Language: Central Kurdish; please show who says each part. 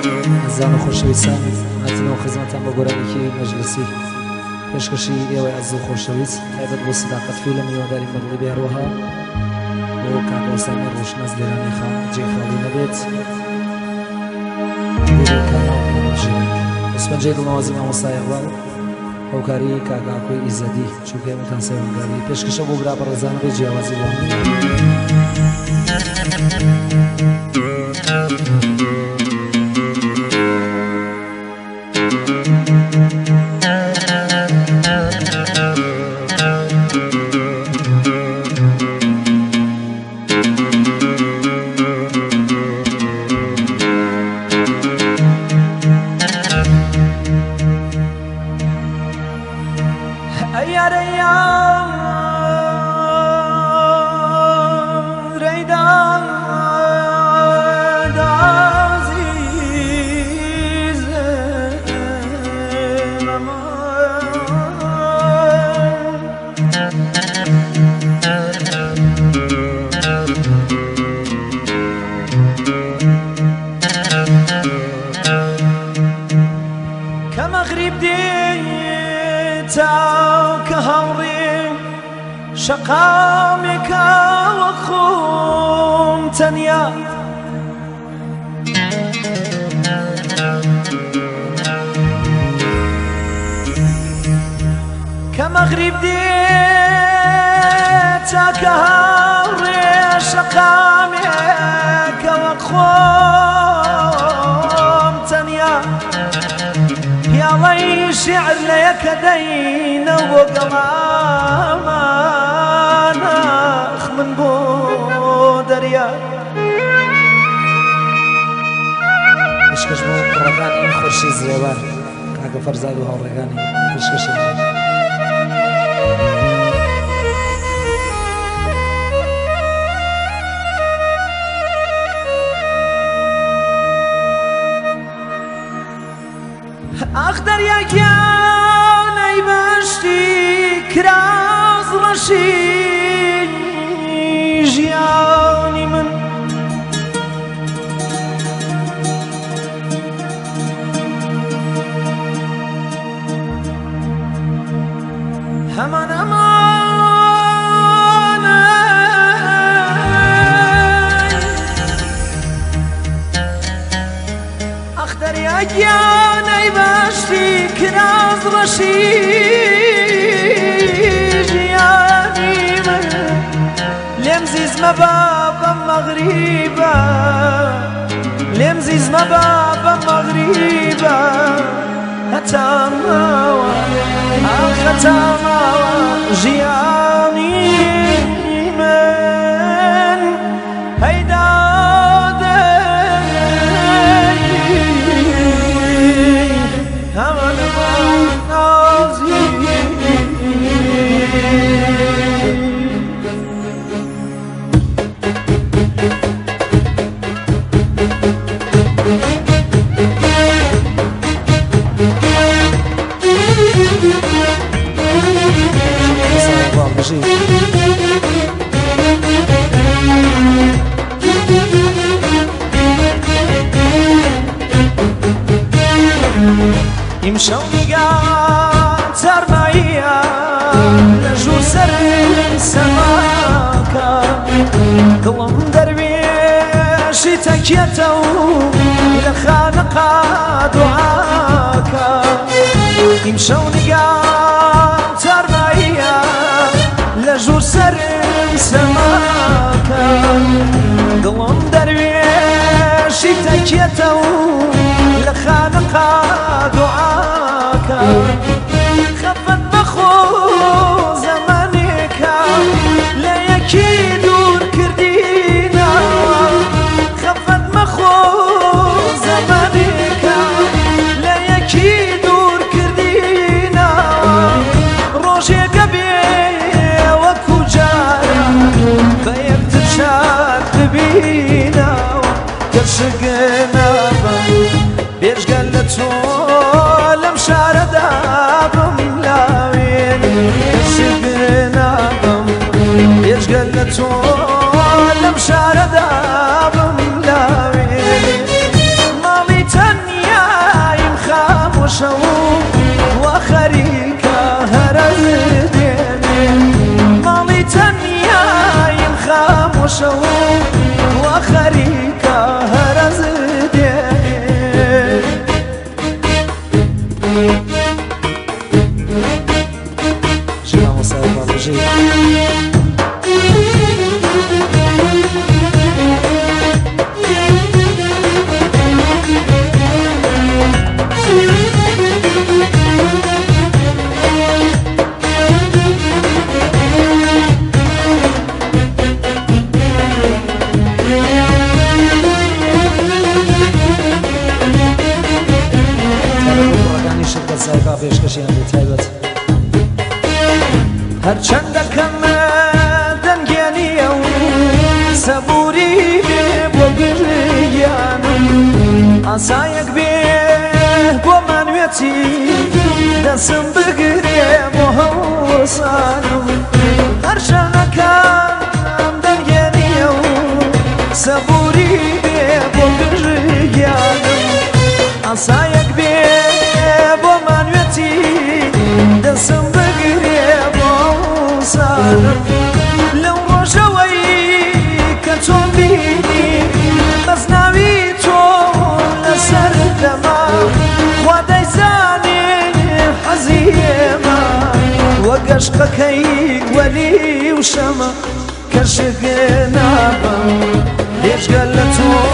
Speaker 1: ئازیزان و خۆشەویستان هاتینەوە خزمەتان بە گۆرانیکی مەجلسی پێشکەشی ئێوەی ئەزیز و خۆشەویست تایبەت بۆ سداقەت فیلم هیوادارین بەدڵی بێ هەروەها بۆ کاک ئۆسامی ڕۆشناس لێرانی خان جێ خاڵی نەبێت دەستپەنجەی دڵنەوازی مامۆستا ئیقباڵ هاوکاری کاک ئاکۆی ئیزەدی چونکە ئێمەتان سەیوانگاوی پێشکەشە بۆ برا بەڕێزانە بێ جیاوازی بۆ
Speaker 2: کە مەغریب دێتا کە هاوڕێ شەقامێکە وەک خۆم تەنیا کە مەغریب دێتا کە هاوڕێ شەقامێکە وەک خۆم تەنیا پیاڵەی شیعر لە یەکە دەینەوە بۆ گەڵامان ئاخ من بۆ دەریا.
Speaker 1: پێشکەش بۆ کوڕەکانی خورشید زرێبار کاکە فەرزاد و هاوڕێکانی پێشکەشیان کرد.
Speaker 2: ئاخ دەریا گیان ئەی بەهەشتی کراس ڕەشی ژیانی من هەمان ئەمان ئەخ دەریا گیان ئەی بەهەشتی کراس ڕەشی ژیانی من لێم زیز مەبە بەم مەغریبە لێم زیز مەبە بەم مەغریبە هەتا ماوە ئاخ هەتا ماوە ژیانی من هەی دادەی هەمان نازی.
Speaker 1: بژی.
Speaker 2: ئیمشەو نیگا تارماییە لە ژوور سەرم سەماکە دڵم دەروێشی تەکیەتە و لە خانەقا دوعاکە ئیمشەو نیگا تارماییە لە ژوور سەرم سەماکە دڵم دەروێشی تەکیەتە و لە خانەقا دوعاکە خەفەت مەخۆ زەمانێکە لە یەکی دوور کردینە خەفەت مەخۆ زەمانێکە لە یەکی دوور کردینە ڕۆژێکە بێ وەکو جارە بە یەکتر شاد ببینەوە کەشک نابم بێژگە لە تۆ لەم شارەدا بم لاوێن کەشک نابم بێژگە لە تۆ لەم شارەدا بم لاوێن ماڵی تەن.
Speaker 1: پێشکەشیان بێ تایبەت.
Speaker 2: هەرچەندە کەمە دەنگێنیە و سەبووری بێ بۆ گریانم، ئاسایەک بێ بۆ مانوێتی دەسم بگرێ بۆ هەوسانم. هەرچەندەکەم دەنگێنیە و سەبووری بێ بۆ گریانم، ئاسایەک بێ بۆ مانوێتی دەسم بگرێ بۆ هەوسانم. لەو ڕۆژەوەی کە تۆم بینی بەس ناوی تۆ لەسەر دەما، خوا دەیزانێ حەزی ئێمە وەک عەشقەکەی وەلی و شەمە. کەشک نابم بێجگە لە تۆ.